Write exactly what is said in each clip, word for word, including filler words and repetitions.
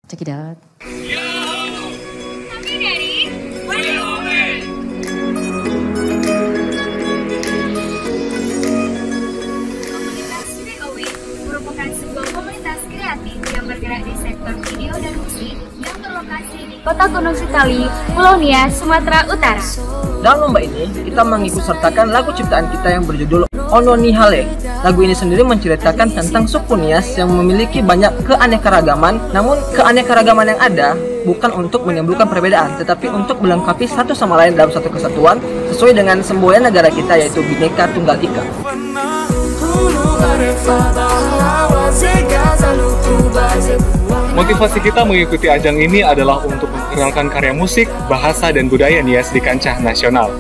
Check it out. Kami dari Wayobel. Komunitas Wayobel merupakan sebuah komunitas kreatif yang bergerak di sektor video dan musik yang berlokasi di Kota Gunung Sitoli, Pulau Nias, Sumatera Utara. Dalam lomba ini, kita mengikut sertakan lagu ciptaan kita yang berjudul Ono Nihale. Lagu ini sendiri menceritakan tentang suku Nias yang memiliki banyak keanekaragaman, namun keanekaragaman yang ada bukan untuk menimbulkan perbedaan, tetapi untuk melengkapi satu sama lain dalam satu kesatuan sesuai dengan semboyan negara kita, yaitu Bhinneka Tunggal Ika. Motivasi kita mengikuti ajang ini adalah untuk memperkenalkan karya musik, bahasa, dan budaya Nias di kancah nasional.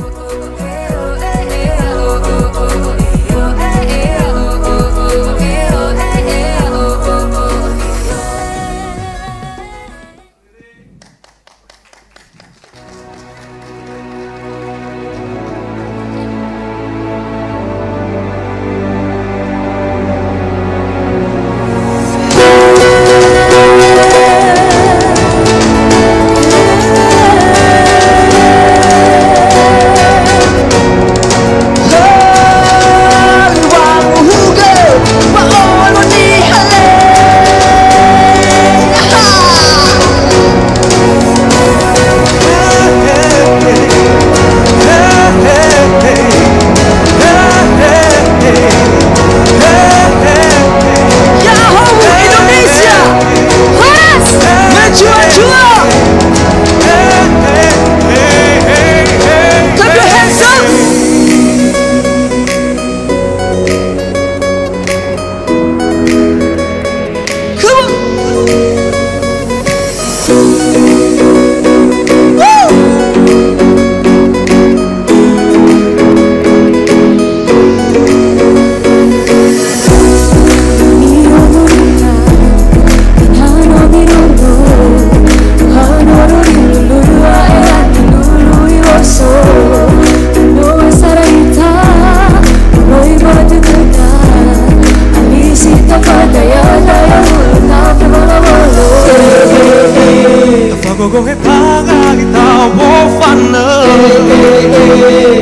Gogohe tanga ita wofanö.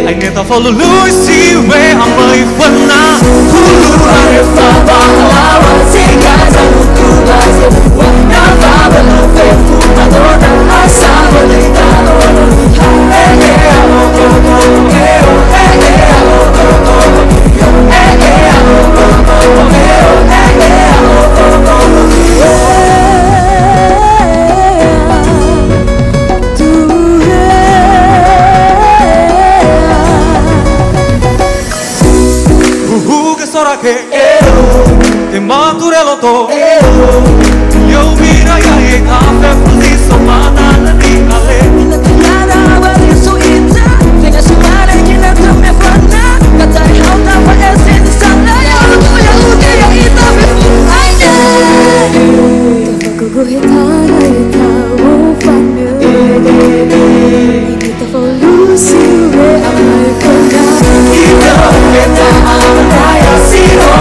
Aine tafolului si we amai fana. Hulu are faba lawa sehingga zanuku baze. Wana faba no fefu adona asaba lita. Huhuge sorake ero, te mature loto ero. Yau mira ya ye kafe fuzi somana nani ale. Yara wa yesu ita, tenga sumare gina tame fana. Katai hau tapa esen sana ya utu ya uti ya ita befu aine. Tafakugu hetara ita wofana. Ini tafolusi we amai kona. Ita beta amai ya siro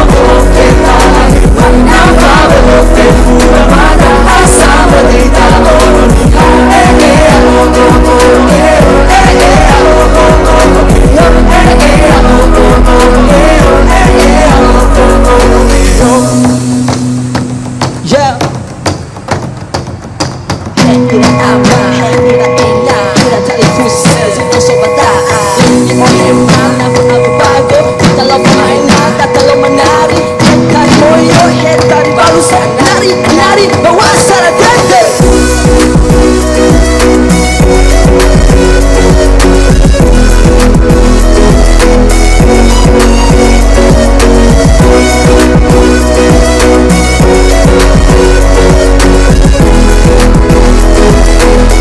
beta. Mana baba lo fefu mada asa beta.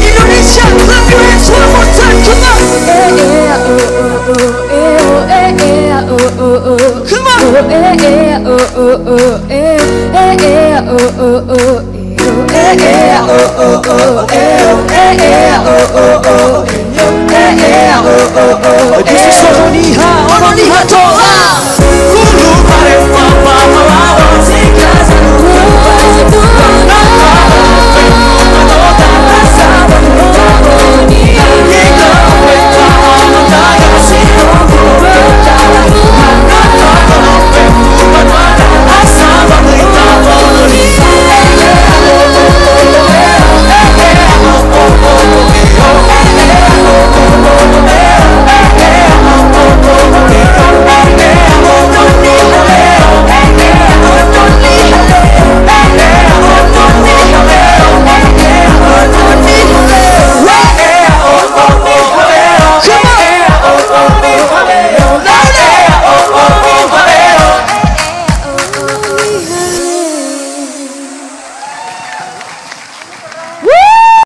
Indonesia, clap your hands one more time, come on. Come on. This is Ono Niha, Ono Niha to